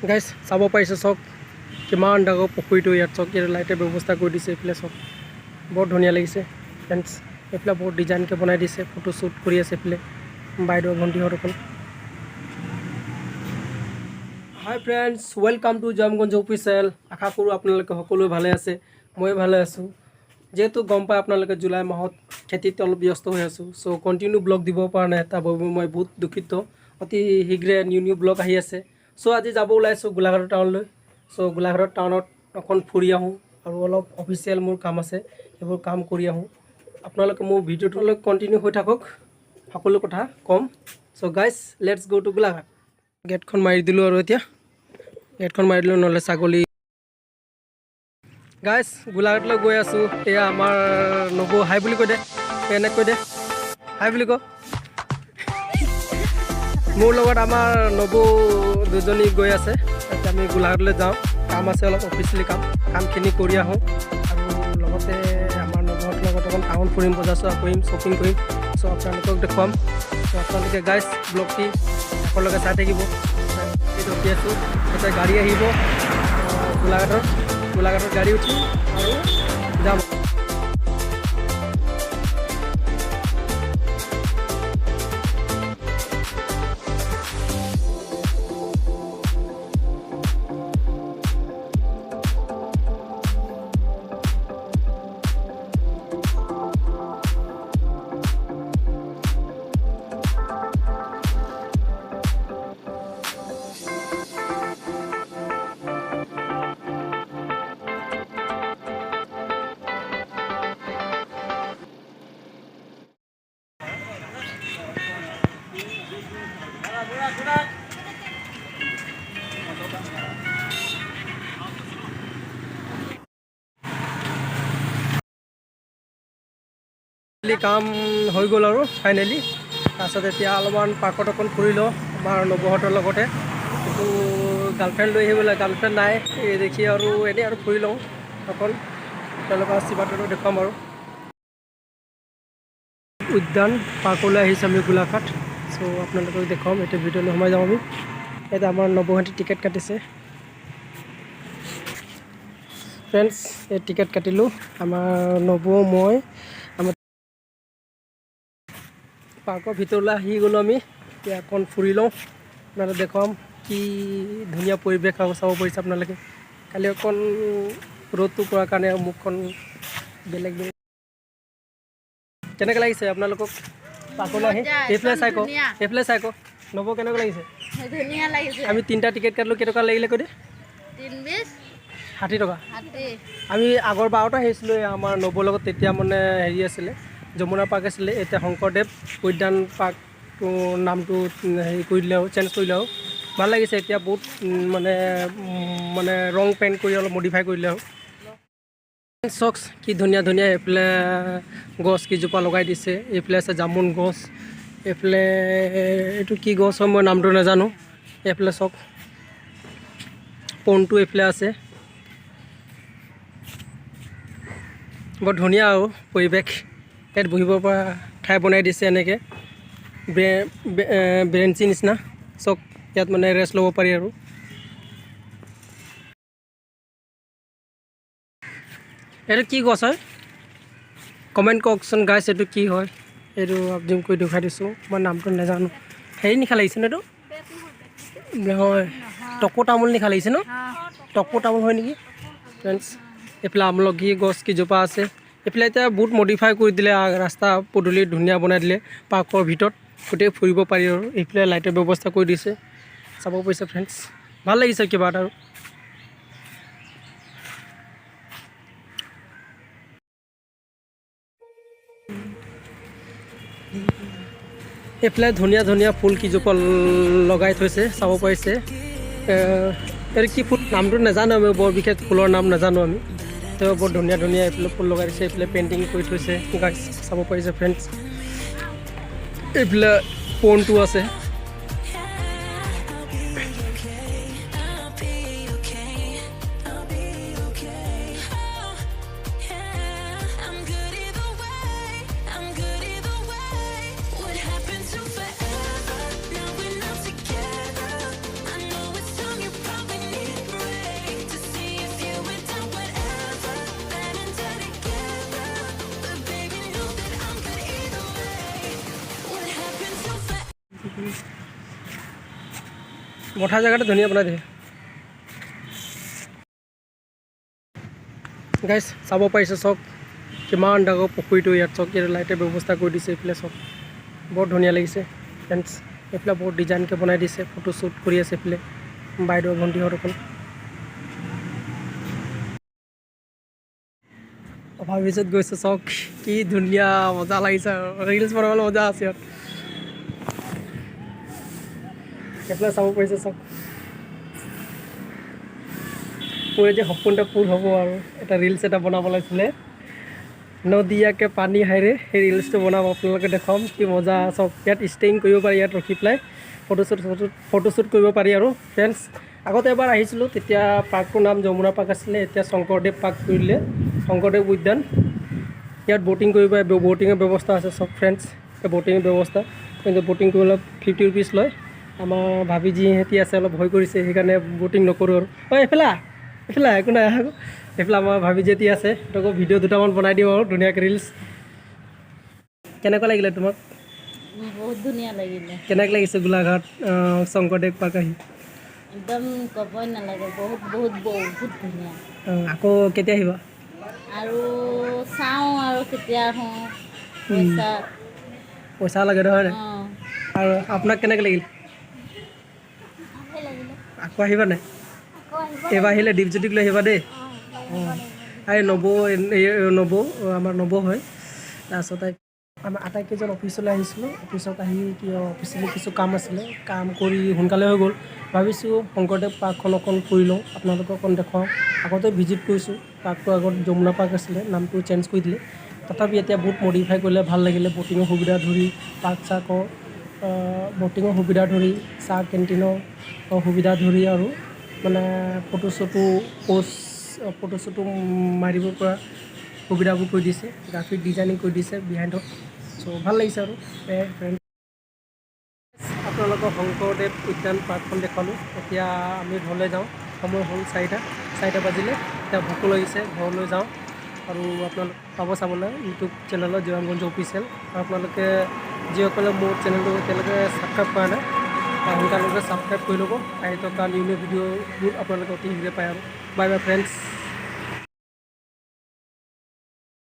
গাইছ, চাব পাৰিছে, চাওক কিমান ডাঙৰ পুখুৰীটো ইয়াত। চাওক, ইয়াত লাইটৰ ব্যৱস্থা কৰি দিছে এইফালে। চাওক, বৰ ধুনীয়া লাগিছে ফ্ৰেণ্ডছ। এইফালে বহুত ডিজাইনকৈ বনাই দিছে। ফটো শ্বুট কৰি আছে এইফালে বাইদেউ ভণ্টিহঁত অকল। Hi friends, welcome to Joymganj Official. আশা কৰোঁ আপোনালোকে সকলোৱে ভালে আছে, ময়ো ভালে আছোঁ। যিহেতু গম পাই আপোনালোকে, জুলাই মাহত খেতিত অলপ ব্যস্ত হৈ আছোঁ, চ' কণ্টিনিউ ব্লগ দিব পৰা নাই, তাৰ বাবে মই বহুত দুখিত। অতি শীঘ্ৰে নিউ নিউ ব্লগ আহি আছে। চ' আজি যাব ওলাইছোঁ গোলাঘাট টাউনলৈ। চ' গোলাঘাটৰ টাউনত অকণ ফুৰি আহোঁ আৰু অলপ অফিচিয়েল মোৰ কাম আছে, সেইবোৰ কাম কৰি আহোঁ। আপোনালোকে মোৰ ভিডিঅ'টোলৈ কণ্টিনিউ হৈ থাকক, সকলো কথা ক'ম। So guys, let's go to Golaghat. গেটখন মাৰি দিলোঁ আৰু এতিয়া গেটখন মাৰি দিলোঁ, নহ'লে ছাগলী। গাইছ, গোলাঘাটলৈ গৈ আছোঁ। এয়া আমাৰ নবৌ। হাই বুলি কৈ দে, এনেকৈ কৈ দে, হাই বুলি ক। মোৰ লগত আমাৰ নবৌ দুজনী গৈ আছে। এতিয়া আমি গোলাঘাটলৈ যাওঁ, কাম আছে অলপ, অফিচিয়েলি কাম। কামখিনি কৰি আহোঁ আৰু লগতে আমাৰ নবৌহঁতৰ লগত অকণ টাউন ফুৰিম, বজাৰ চজাৰ কৰিম, শ্বপিং কৰিম। চ' আপোনালোকক দেখুৱাম। চ' আপোনালোকে গাইছ, ব্লগটি শেষলৈকে চাই থাকিব। এই ৰখি আছোঁ, এতিয়া গাড়ী আহিব গোলাঘাটৰ। গোলাঘাটত গাড়ী উঠিম আৰু যাম। কাম হৈ গ'ল আৰু ফাইনেলি। তাৰপিছত এতিয়া অলপমান পাৰ্কত অকণ ফুৰি লওঁ আমাৰ নবৌহঁতৰ লগতে। কিন্তু গাৰ্লফ্ৰেণ্ড লৈ আহিবলৈ গাৰ্লফ্ৰেণ্ড নাই, এই দেখি আৰু এনেই আৰু ফুৰি লওঁ অকণ। তেওঁলোকৰ আশীৰ্বাদটো দেখুৱাম। আৰু উদ্যান পাৰ্কলৈ আহিছোঁ আমি গোলাঘাট। চ' আপোনালোকক দেখুৱাম। এতিয়া ভিতৰলৈ সোমাই যাওঁ আমি। এতিয়া আমাৰ নবৌহঁতে টিকেট কাটিছে। ফ্ৰেণ্ডছ, এই টিকেট কাটিলোঁ আমাৰ নবৌ, মই। আমাৰ পাৰ্কৰ ভিতৰলৈ আহি গ'লোঁ আমি। এতিয়া অকণ ফুৰি লওঁ, আপোনালোক দেখুৱাম কি ধুনীয়া পৰিৱেশ আৰু চাব পাৰিছে আপোনালোকে। কালি অকণ ৰ'দটো পৰাৰ কাৰণে মুখখন বেলেগ বেলেগ। কেনেকৈ লাগিছে আপোনালোকক পাৰ্কলৈ আহি? মজা, এইফালে একদম চাই কওক। ধুনীয়া। এইফালে চাই কওক, নবৌ, কেনেকুৱা লাগিছে? ধুনীয়া লাগিছে। আমি তিনিটা টিকেট কাটিলোঁ, কেইটকা লাগিলে কৈ দে। 3 20। 60 টকা। 60। আমি আগৰ বাৰতো আহিছিলোঁ এই আমাৰ নবৌৰ লগত। তেতিয়া মানে হেৰি আছিলে, যমুনা পাৰ্ক আছিলে। এতিয়া শংকৰদেৱ উদ্যান পাৰ্কটো নামটো হেৰি কৰি দিলে আৰু চেঞ্জ কৰিলে আৰু ভাল লাগিছে এতিয়া বহুত। মানে ৰং পেইণ্ট কৰি অলপ মডিফাই কৰিলে। আৰু চাওক, কি ধুনীয়া ধুনীয়া এইফালে গছ কেইজোপা লগাই দিছে। এইফালে আছে জামুন গছ, এইফালে এইটো কি গছ হয় মই নামটো নাজানো। এইফালে চাওক, পনটো এইফালে আছে। বৰ ধুনীয়া আৰু পৰিৱেশ। ইয়াত বহিব পৰা ঠাই বনাই দিছে এনেকৈ বেঞ্চি নিচিনা। চাওক, ইয়াত মানে ৰেষ্ট ল'ব পাৰি। আৰু এইটো কি গছ হয়, কমেণ্ট কৰকচোন গাইছ, এইটো কি হয়? এইটো জুম কৰি দেখুৱাই দিছোঁ, মই নামটো নাজানো। হেৰি নিচিনা লাগিছে ন এইটো? নহয়, টকো তামোল নিচিনা লাগিছে ন? টকো তামোল হয় নেকি ফ্ৰেণ্ডছ? এইফালে আমলখি গছ কেইজোপা আছে। এইফালে এতিয়া বহুত মডিফাই কৰি দিলে, ৰাস্তা পদূলি ধুনীয়া বনাই দিলে। পাৰ্কৰ ভিতৰত গোটেই ফুৰিব পাৰি আৰু এইফালে লাইটৰ ব্যৱস্থা কৰি দিছে। চাব পাৰিছে ফ্ৰেণ্ডছ, ভাল লাগিছে কিবা এটা। আৰু এইফালে ধুনীয়া ধুনীয়া ফুল কেইজোপা লগাই থৈছে, চাব পাৰিছে। এইটো কি ফুল নামটো নাজানো আমি, বৰ বিশেষ ফুলৰ নাম নাজানো আমি। তেওঁ বৰ ধুনীয়া ধুনীয়া এইফালে ফুল লগাই দিছে। এইফালে পেইণ্টিং কৰি থৈছে গাইছ, চাব পাৰিছে ফ্ৰেণ্ডছ। এইফালে পনটো আছে। I'm good either way. I'm good either way. What happened to forever? Now we're not together. I know it's time you probably বঠা জেগাটো ধুনীয়া বনাই দিয়ে। গাইছ, চাব পাৰিছে, চাওক কিমান ডাঙৰ পুখুৰীটো ইয়াত। চাওক, ইয়াত লাইটৰ ব্যৱস্থা কৰি দিছে এইফালে। চাওক, বৰ ধুনীয়া লাগিছে ফ্ৰেণ্ডছ। এইফালে বহুত ডিজাইনকৈ বনাই দিছে। ফটো শ্বুট কৰি আছে এইফালে বাইদেউ ভণ্টিহঁত অকল। অভাৰ ব্ৰিজত গৈছোঁ। চাওক কি ধুনীয়া মজা লাগিছে আৰু ৰিলচ বনাবলৈ মজা আছে ইয়াত। এইফালে চাব পাৰিছে, চাওক, মোৰ যে সপোন এটা পূৰ হ'ব আৰু এটা ৰিলচ এটা বনাব লাগিছিলে, নদীয়াকে পানী হাইৰে, সেই ৰিলচটো বনাম, আপোনালোকে দেখুৱাম কি মজা। চাওক, ইয়াত ষ্টেইং কৰিব পাৰি, ইয়াত ৰখি পেলাই ফটোশ্বুট ফটোশ্বুট কৰিব পাৰি। আৰু ফ্ৰেণ্ডছ, আগতে এবাৰ আহিছিলোঁ, তেতিয়া পাৰ্কটোৰ নাম যমুনা পাৰ্ক আছিলে। এতিয়া শংকৰদেৱ পাৰ্ক কৰিলে, শংকৰদেৱ উদ্যান। ইয়াত ব'টিং কৰিব পাৰে, ব'টিঙৰ ব্যৱস্থা আছে। চব ফ্ৰেণ্ডছ, ব'টিঙৰ ব্যৱস্থা, কিন্তু ব'টিং কৰিবলৈ 50 ৰুপিজ লয়। আমাৰ ভাবি যিহেতু আছে, অলপ ভয় কৰিছে, সেইকাৰণে ব'টিং নকৰোঁ আৰু। অঁ, এইফালে আহ, এইফালে আহ, একো নাই আকৌ। এইফালে আমাৰ ভাবি যিহেতু আছে, সিহঁতকো ভিডিঅ' দুটামান বনাই দিওঁ আৰু ধুনীয়াকৈ ৰিলচ। কেনেকুৱা লাগিলে তোমাক? বহুত ধুনীয়া লাগিলে। কেনেকুৱা লাগিছে গোলাঘাট শংকৰদেৱ পাৰ্ক আহি? একদম ক'বই নালাগে, বহুত বহুত বহুত ধুনীয়া। আকৌ কেতিয়া আহিবা? আৰু চাওঁ আৰু কেতিয়া আহোঁ, পইচা পইচা লাগে নহয় নাই? অঁ। আৰু আপোনাক কেনেকৈ লাগিল? ভালে লাগিলে। আকৌ আহিবা নাই? আকৌ আহিব। এইবাৰ আহিলে দীপজ্যোতিক লৈ আহিবা দেই। অঁ, এই নবৌ, এই নবৌ, আমাৰ নবৌ হয়। তাৰপিছত আমাৰ আটাইকেইজন অফিচলৈ আহিছিলোঁ। অফিচত আহি কি অফিচলৈ কিছু কাম আছিলে, কাম কৰি সোনকালে হৈ গ'ল। ভাবিছোঁ শংকৰদেৱ পাৰ্কখন অকণ ফুৰি লওঁ, আপোনালোকক অকণ দেখুৱাওঁ। আগতে ভিজিট কৰিছোঁ পাৰ্কটো। আগত যমুনা পাৰ্ক আছিলে, নামটো চেঞ্জ কৰি দিলে। তথাপি এতিয়া বহুত মডিফাই কৰিলে, ভাল লাগিলে। ব'টিঙৰ সুবিধা ধৰি, পাৰ্ক চাৰ্কৰ ব'টিঙৰ সুবিধা ধৰি, চাহ কেণ্টিনৰ সুবিধা ধৰি আৰু মানে ফটো চটো প'ষ্ট, ফটো চটো মাৰিব পৰা সুবিধাবোৰ কৰি দিছে। গ্ৰাফিক ডিজাইনিং কৰি দিছে বিহাইণ্ডত। চ' ভাল লাগিছে। আৰু ফ্ৰেণ্ড, আপোনালোকৰ শংকৰদেৱ উদ্যান পাৰ্কখন দেখুৱালোঁ। এতিয়া আমি ঘৰলৈ যাওঁ। সময় হ'ল 4টা, 4টা বাজিলে। এতিয়া ভোকো লাগিছে, ঘৰলৈ যাওঁ। আৰু আপোনালোক পাব চাবলৈ ইউটিউব চেনেলত জয়মগঞ্জ অফিচিয়েল। আৰু আপোনালোকে যিসকলে মোৰ চেনেলটো এতিয়ালৈকে ছাবস্ক্ৰাইব কৰা নাই, সোনকালে ছাবস্ক্ৰাইব কৰি ল'ব। আহি থকা নিউ নিউ ভিডিঅ'বোৰ আপোনালোকে অতি শীঘ্ৰে পায়। আৰু বাই বাই ফ্ৰেণ্ডছ।